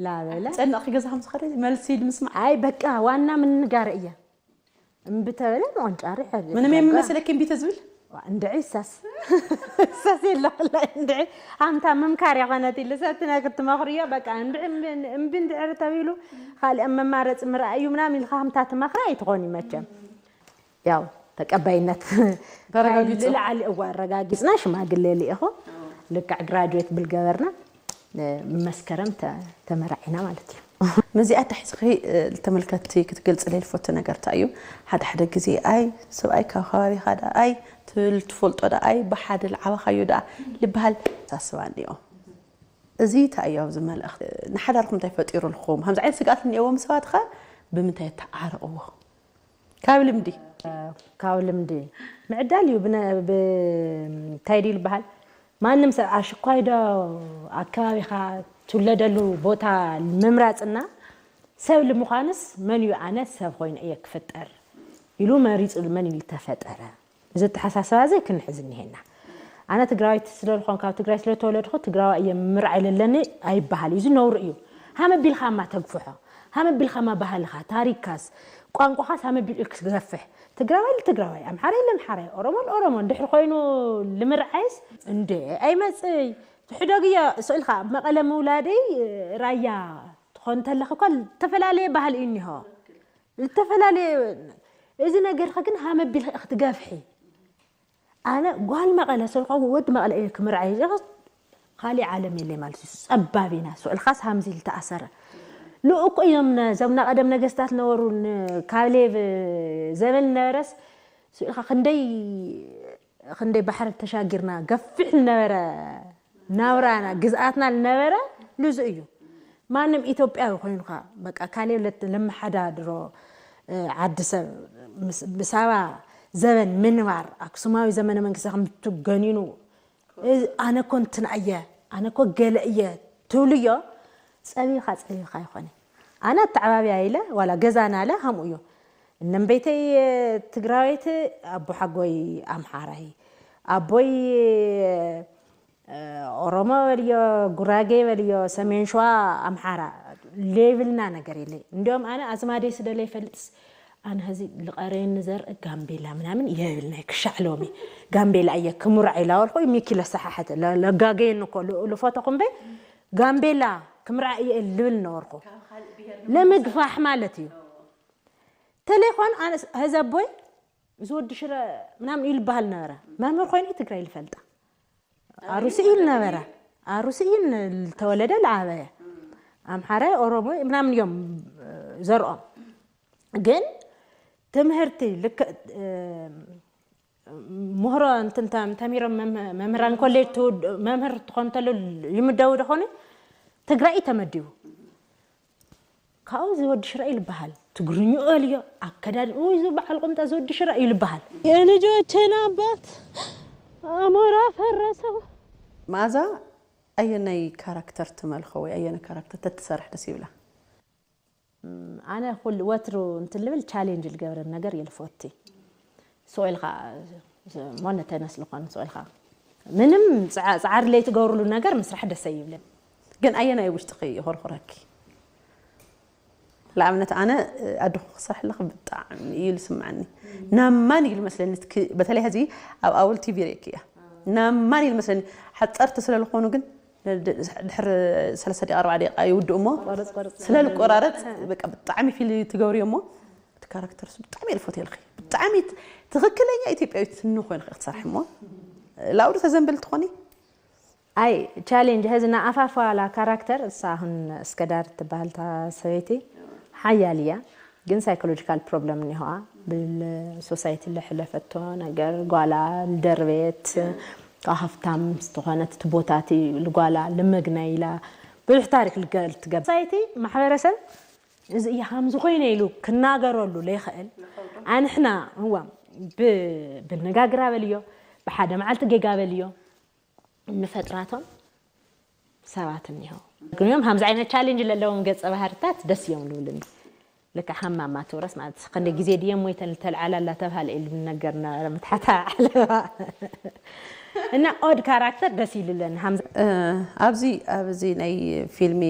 ላበለ ጸንቕ ክገዛ ከም ዝኸደ መልሲ ኢሉ ምስማዕ ኣይ በቃ ዋና ምንጋር እያ እምቢ ተበለ መቆንጫሪ ሕብሪ ምንም የምመስለኪ እምቢ ተዝብል እንድዒ እሳስ እሳስ የለክላ እንድዒ ኣምታ ምምካር የኾነት ኢሉ ሰብ ትነግር ትመኽርዮ በቃ እንድዒ እምቢ እንድዕሪ ተቢሉ ካልእ መማረፂ ምርኣይ እዩ ምናምን ኢልካ ከምታ ትመኽራ ኣይትኾን መቸም ያው ተቀባይነት ልዓሊ እዋ ኣረጋጊፅና ሽማግሌ ልኢኹ ልክዕ ግራጁዌት ብልገበርና መስከረም ተመራዒና ማለት እዩ ነዚኣ ኣታሒዝኺ ንተመልከትቲ ክትገልፅለይ ዝፈቱ ነገር እንታይ እዩ? ሓደ ሓደ ግዜ ኣይ ሰብኣይ ካብ ከባቢኻ ደኣ ኣይ ትብል ትፈልጦ ደኣ ኣይ ብሓደ ዝዓበኻዮ ደኣ ልበሃል ኣተሓሳስባ እኒኦ። እዚ እንታይ እዩ ኣብዚ መልእኽቲ? ንሓዳርኩም እንታይ ፈጢሩልኩም? ከምዚ ዓይነት ስግኣት እኒኦዎም ሰባት ኸ ብምንታይ የተዓርቕዎ? ካብ ልምዲ ካብ ልምዲ ምዕዳል እዩ እንታይ ድዩ ዝበሃል ማንም ሰብ ኣሽኳይ ዶ ኣከባቢኻ ትውለደሉ ቦታ ምምራፅና ሰብ ንምዃንስ መን እዩ ኣነ ሰብ ኮይኑ እየ ክፍጠር ኢሉ መሪፁ መን እዩ ዝተፈጠረ እዚ ኣተሓሳስባ እዚ ክንሕዝ እኒሄና ኣነ ትግራዊት ስለዝኾን ካብ ትግራይ ስለተወለድኹ ትግራዋ እየ ምምርዓይ ለለኒ ኣይበሃል እዩ እዚ ነውሪ እዩ ሃመ ቢልካ እማ ተግፍሖ ሃመ ቢልካ ማባህልኻ፣ ታሪካስ፣ ቋንቋኻስ ሃመ ቢል ክትገፍሕ። ትግራዋይ ልትግራዋይ፣ ኣምሓራይ ልኣምሓራይ፣ ኦሮሞ ልኦሮሞ እንድሕር ኮይኑ ልምርዓይስ እንዴ ኣይመጽእይ። ትሕደግዮ ስእልካ መቐለ ምውላደይ ራያ ትኾን ተለኺ እኳ ዝተፈላለየ ባህሊ እዩ እኒሆ። ዝተፈላለየ እዚ ነገርካ ግን ሃመ ቢልካ ክትገፍሒ። ኣነ ጓል መቐለ ስልኮ ወዲ መቐለ እየ ክምርዓይ እየ። ካልእ ዓለም የለ ማለት እዩ። ጸባብ ኢና። ስዑልካስ ሃምዚ ዝተኣሰረ። ልኡኩ እዮም ነ-፣ እዞም ናይ ቀደም ነገስታት ነበሩ ን-፣ ካሌብ ዘበን ነበረስ ስዑልካ ክንደይ፣ ክንደይ ባሕሪ ተሻጊርና ገፊሕ ዝነበረ ናብራና ግዝኣትና ዝነበረ ልዙ እዩ። ማንም ኢትዮጵያዊ ኮይኑካ በቃ ካሌብ ለት-፣ ለመሓዳድሮ፣ እ፣ ዓዲ ሰብ ምስ-፣ ብሳባ ዘበን ምንባር ኣክሱማዊ ዘመነ መንግስቲ ከም ትገኒኑ፣ እዚ ኣነ እኮ እንትና እየ፣ ኣነ እኮ ገለ እየ ትብልዮ፣ ጸቢብካ ጸቢብካ ኣይኮነ። ኣነ ኣተዓባብያ ኢለ ዋላ ገዛና ኣለ ሃምኡ እዩ። እነም ቤተይ ትግራወይቲ፣ ኣቦ ሓጎይ ኣምሓራይ፣ ኣቦይ፣ እ፣ ኦሮሞ በልዮ፣ ጉራጌ በልዮ፣ ሰሜን ሸዋ ኣምሓራ፣ ሌብልና ነገር የለ። እንዲኦም ኣነ ኣዝማደይ ስደለ ይፈልጥስ፣ ኣነ ሀዚ ልቐረየኒ ዘርኢ ጋምቤላ ምናምን የብልናይ ክሻዕ ሎሚ። ጋምቤላ እየ ክምርዖ ኢላ ወልኩ፣ ሚኪ ለሰሓሐተ፣ ለ-፣ ለጋገየኒ እኮ፣ ል-፣ ልፎቶ ኩምበይ፣ ጋምቤላ ክምርዓ እየ ልብል ነበርኩ። ለምግፋሕ ማለት እዩ። ተሌፎን ኣነ ስ-፣ ሀዚ ኣቦይ፣ እዚ ወዲ ሽረ ምናምን ይልበሃል ነበረ። መምህር ኮይኑ ትግራይ ልፈልጣ። ኣሩሲ ኢል ነበረ። ኣሩሲ ኢል ዝተወለደ ለዓበየ። ኣምሓራይ፣ ኦሮሞ ምናምን እዮም፣ እ፣ ዘርኦም። ግን ትምህርቲ ልክ፣ እ፣ ምህሮ እንትን ተም-፣ ተሚሮም መም-፣ መምህራን ኮሌጅ ትውድ-፣ መምህር ትኾን ተሎ ይምደቡ ደኾነ ትግራይ ተመዲቡ። ካብኡ እዚ ወዲ ሽረ ይልበሃል። ትግርኝኡ በልዮ፣ ኣከዳድንኡ እዚ በዓል ቁምጣ እዚ ወዲ ሽረ ይልበሃል። የልጆቼን አባት አሞራ ፈረሰው። መኣዛ ኣየናይ ካራክተር ትመልኾ ወይ ኣየናይ ካራክተር ተትሰርሕ ደስ ይብላ? እም፣ ኣነ ኩሉ ወትሩ እንትልብል ቻሌንጅ ልገብረን ነገር የልፎቲ። ስቕ ኢልካ ሞነተነስ ልኾን ስቕ ኢልካ ምንም ጸዓ-፣ ጻዕሪ ለይትገብርሉ ነገር ምስራሕ ደሰ ይብልን። ግን ኣየናይ ውሽጥኺ ይኾርኹረኪ? ንኣብነት ኣነ ኣደኹ ክሰርሕ ኣለኹ ብጣዕሚ እዩ ዝስምዓኒ። ናብ ማን እዩ ዝመስለኒ? እስኪ በተለይ ሕዚ ኣብ ኣወል ቲቪ ርእየኪ እያ። ናብ ማን እዩ ዝመስለኒ? ሓፀርቲ ስለ ዝኾኑ ግን ድ-፣ ድሕሪ ሰለስተ ደቂቃ ኣርባዓ ደቂቃ ይውድኡ እሞ ቆረፅ ቆረፅ ስለ ዝቆራረፅ በቃ ብጣዕሚ ፊል ትገብርዮ እሞ እቲ ካራክተር እሱ ብጣዕሚ እየ ዝፈትየልኺ። ብጣዕሚ ት-፣ ትኽክለኛ ኢትዮጵያዊት ስኒ ኮይንኺ ክትሰርሒ እሞ ላውዲ ተዘንብል ትኾኒ። ኣይ ቻሌንጅ ሀዚ ንኣፋፍ ዋላ ካራክተር እሳ ኣሁን እስከዳር ትበሃል እታ ሰበይቲ ሓያል እያ፣ ግን ሳይኮሎጂካል ፕሮብለም እኒሆኣ ብሶሳይቲ ለሕለፈቶ ነገር ጓላ ልደርቤት ካብ ሃፍታም ዝተኾነት እቲ ቦታቲ ልጓላ ልመግና ኢላ ብዙሕ ታሪክ ልገል ትገብር። ሶሳይቲ ማሕበረሰብ እዚ እያ ሃምዚ ኮይነ ኢሉ ክናገረሉ ለይኽእል ኣንሕና እዋ ብ-፣ ብነጋግራ በልዮ ብሓደ መዓልቲ ጌጋ በልዮ ንፈጥራቶም ሰባት እኒሆ። ግን እዮም ሃምዚ ዓይነት ቻሌንጅ ለለዎም ገጸ ባህርታት ደስ እዮም ልብልኒ። ልክዕ ሃማማ ትውረስ ማለት ክንደ ግዜ ድየ ሞይተን ልተልዓላ ላተብሃለ ኢሉ ነገር ነበረ ምትሓታ ዓለባ። እና ኦድ ካራክተር ደስ ይልለን ሃምዚ። እ፣ ኣብዚ፣ ኣብዚ ናይ ፊልሚ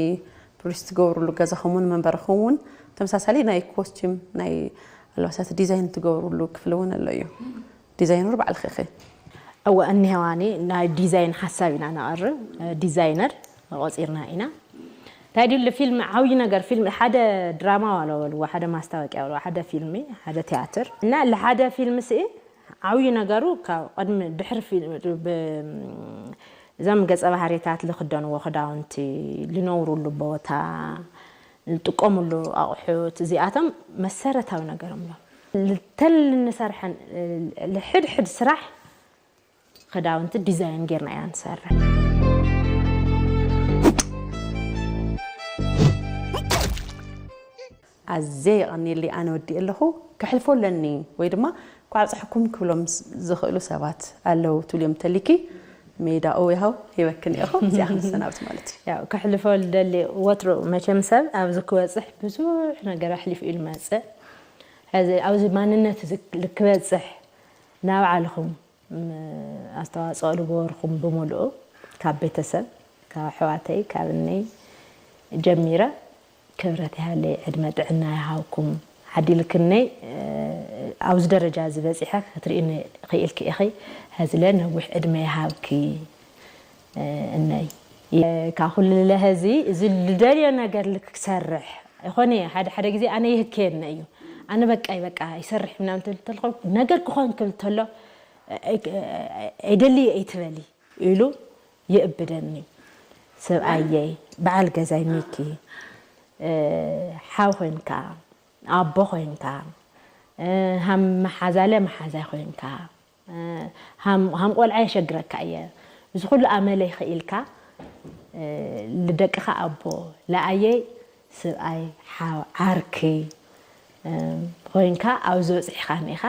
ፕሮዲስ ትገብርሉ ገዛኹም እውን መንበርኹም እውን ተመሳሳሊ ናይ ኮስቲም ናይ ኣልባሳት ዲዛይን ትገብርሉ ክፍሊ እውን ኣሎ እዩ። ዲዛይነር ባዕልኺ ኢኺ? እወ፣ እኒሄዋኒ ናይ ዲዛይን ሓሳብ ኢና ነቕርብ። ዲዛይነር ቆፂርና ኢና። እንታይ ድዩ ፊልም ዓብዪ ነገር፣ ፊልም ሓደ ድራማ ዋላ በልዎ፣ ሓደ ማስታወቂያ በልዎ፣ ሓደ ፊልሚ፣ ሓደ ቲያትር እና ለሓደ ፊልም ስኢ ዓብዪ ነገሩ ካብ ቅድሚ ድሕሪ ፊልም ብ-፣ እዞም ገጸ ባህሪታት ልኽደንዎ ክዳውንቲ፣ ልነብሩሉ ቦታ፣ ልጥቀሙሉ ኣቑሑት፣ እዚኣቶም መሰረታዊ ነገሮም እዮም። ልተል እንሰርሐን ልሕድሕድ ስራሕ ክዳውንቲ ዲዛይን ጌርና ኢና ንሰርሕ። ኣዘ የቐንየለይ ኣነ ወዲእ ኣለኹ። ከሕልፎ ኣለኒ ወይ ድማ ኳዕ ኣብፀሐኩም ክብሎም ስ-፣ ዝኽእሉ ሰባት ኣለዉ ትብልዮም ተሊኪ ሜዳ ኦ ይሃው ሂበክን ኢኹ። እዚኣ ክንሰናብት ማለት እዩ። ያው ከሕልፎ ልደሊ ወትሩ መቸም ሰብ ኣብዚ ክበፅሕ ብዙሕ ነገር ኣሕሊፉ እዩ ልመፅእ። ሕዚ ኣብዚ ማንነት እዚ ልክበፅሕ ናብ ዓልኹም ም-፣ ኣስተዋፅኦ ልገበርኩም ብምሉኡ ካብ ቤተሰብ፣ ካብ ኣሕዋተይ፣ ካብ እነይ ጀሚረ ክብረት ይሃለይ፣ ዕድመ ጥዕና ይሃብኩም። ዓዲልክነይ ኣብዚ ደረጃ ዝበፂሐ ክትርእኒ ክኢልኪ ኢኺ። ሀዝለ ነዊሕ ዕድመ ይሃብኪ። እነይ ካብ ኩሉ ለሀዚ እዚ ልደልዮ ነገር ልክሰርሕ ይኾነ። ሓደ ሓደ ግዜ ኣነ ይህከየኒ እዩ። ኣነ በቃ በቃ ይሰርሕ ምናምን ትብል ተልኮ ነገር ክኾን ክብል ተሎ ኣይደልየ ኣይትበሊ ኢሉ ይእብደኒ። ሰብኣየይ፣ በዓል ገዛይ ሚኪ፣ ሓው ኮይንካ፣ ኣቦ ኮይንካ፣ ሃም መሓዛለ መሓዛይ ኮይንካ፣ ሃም ቆልዓ የሸግረካ እየ። እዚ ኩሉ ኣመለይ ክኢልካ ልደቅኻ ኣቦ፣ ለኣየይ ስብኣይ፣ ሓው፣ ዓርኪ ኮይንካ ኣብዚ በፂሕኻ እኒኢኻ።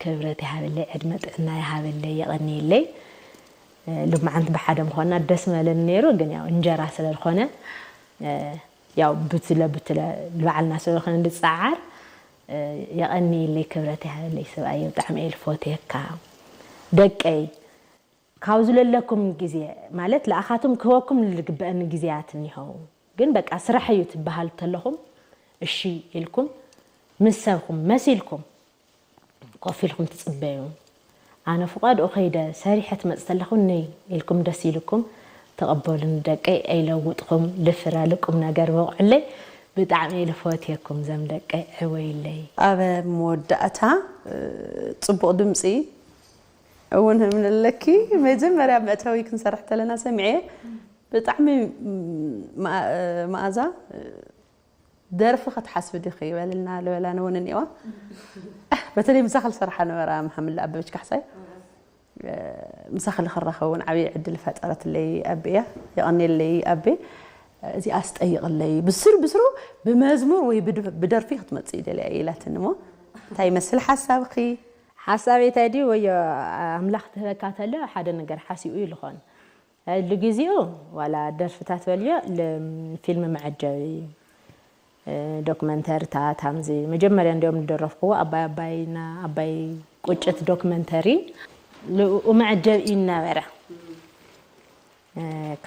ክብረት ይሃበለይ፣ ዕድመ ጥዕና ይሃበለይ፣ የቐንየለይ። ሎማዓንቲ ብሓደ ምኾንና ደስ መለኒ ነይሩ፣ ግን ያው እንጀራ ስለ ዝኾነ ያው ብትለ ብትለ ንባዕልና ስለ ዝኾነ ንፀዓር። የቐንየለይ፣ ክብረት ይሃበለይ ሰብኣየ፣ ብጣዕሚ እየ ልፎትየካ ደቀይ። ካብ ዝለለኩም ግዜ ማለት ለኣኻትም ክህበኩም ልግበአኒ ግዜያት እኒሆው፣ ግን በቃ ስራሕ እዩ ትበሃል ተለኹም እሺ ኢልኩም ምስ ሰብኹም መሲልኩም ኮፍ ኢልኩም ትጽበዩ። ኣነ ፍቓድኡ ከይደ ሰሪሐ ትመጽእ ተለኹ ነይ ኢልኩም ደስ ኢልኩም ተቐበሉኒ ደቀይ። ኣይለውጥኹም ልፍረ ልቁም ነገር በቑዕለይ። ብጣዕሚ እየ ልፈትየኩም ዘም ደቀይ ዕወይለይ። ኣብ መወዳእታ ጽቡቕ ድምጺ እውን ምንለኪ መጀመርያ መእተዊ ክንሰርሕ ተለና ሰሚዐ ብጣዕሚ መኣዛ ደርፊ ክትሓስቢ ዲኺ ይበልልና ልበላኒ እውን እኒዋ በተለይ ምሳኺ ዝሰርሓ ነበራ መሓመድ ኣበበች ካሕሳይ ምሳኺ ልክራኸብ እውን ዓብዪ ዕድል ፈጠረትለይ ኣቢ እያ። የቐኔለይ ኣቢ። እዚኣ ስጠይቕለይ ብስሩ ብስሩ ብመዝሙር ወይ ብደርፊ ክትመፅእ ይደልያ እየ ኢላትኒ እሞ እንታይ ይመስል ሓሳብኺ? ሓሳበይ እንታይ ድዩ ወዮ ኣምላኽ ትህበካ ተሎ ሓደ ነገር ሓሲኡ እዩ ልኾን ልግዜኡ ዋላ ደርፍታት በልዮ ፊልም መዐጀቢ ዶክመንተርታት ሃምዚ መጀመርያ እንዲኦም ዝደረፍክዎ ኣባይ ኣባይና ኣባይ ቁጭት ዶክመንተሪ ልኡ መዐጀቢ እዩ ነበረ።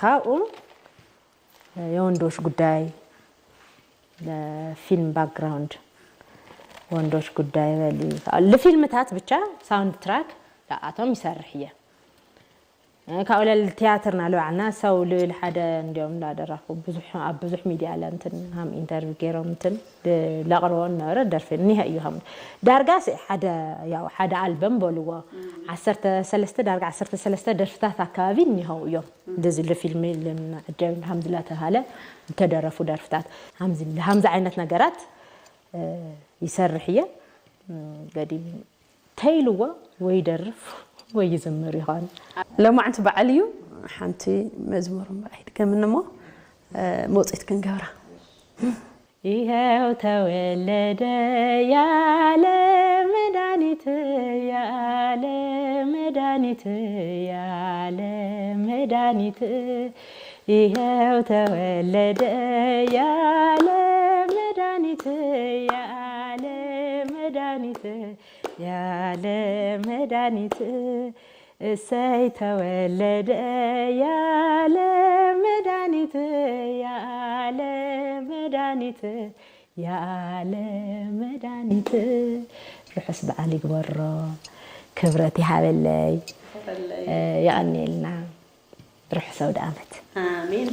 ካብኡ የወንዶች ጉዳይ ለፊልም ባክግራውንድ ወንዶች ጉዳይ በሊ ልፊልምታት ብቻ ሳውንድ ትራክ ለኣቶም ይሰርሕ እየ። ካብኡ ለል ቲያትርና ልባዕልና ሰው ልብል ሓደ እንዲኦም እንዳደረፉ ብዙሕ ኣብ ብዙሕ ሚድያ ለንትን ሃም ኢንተርቪው ገይሮም እንትን ለቅርቦ ነበረ ደርፊ እኒሀ እዩ ሃም ዳርጋስ ሓደ ያው ሓደ ኣልበም በልዎ ዓሰርተ ሰለስተ ዳርጋ ዓሰርተ ሰለስተ ደርፍታት ኣካባቢ እኒሀው እዮም። እንደዚ ለፊልም ለምና ዕደብ ሃምዚ ላተባሃለ ዝተደረፉ ደርፍታት ሃምዚ ዓይነት ነገራት ይሰርሕ እየ። ገዲም ተይልዎ ወይ ይደርፍ ወይ ይዝምር ይኾን። ሎማዕንቲ በዓል እዩ። ሓንቲ መዝሙር እምበኣር ኣይድገምን እሞ መውፅኢት ክንገብራ። ይኸው ተወለደ ያለ መድኃኒት ያለ መድኃኒት ያለ መድኃኒት ይኸው ተወለደ ያለ መድኃኒት ያለ መድኃኒት ያለ መድኃኒት እሰይ ተወለደ ያለ መድኃኒት ያለ መድኃኒት ያለ መድኃኒት ርሑስ በዓል ይግበሮ። ክብረት ይሃበለይ። የቐንየልና። ርሑስ ኣውደ ዓመት። ኣሜን።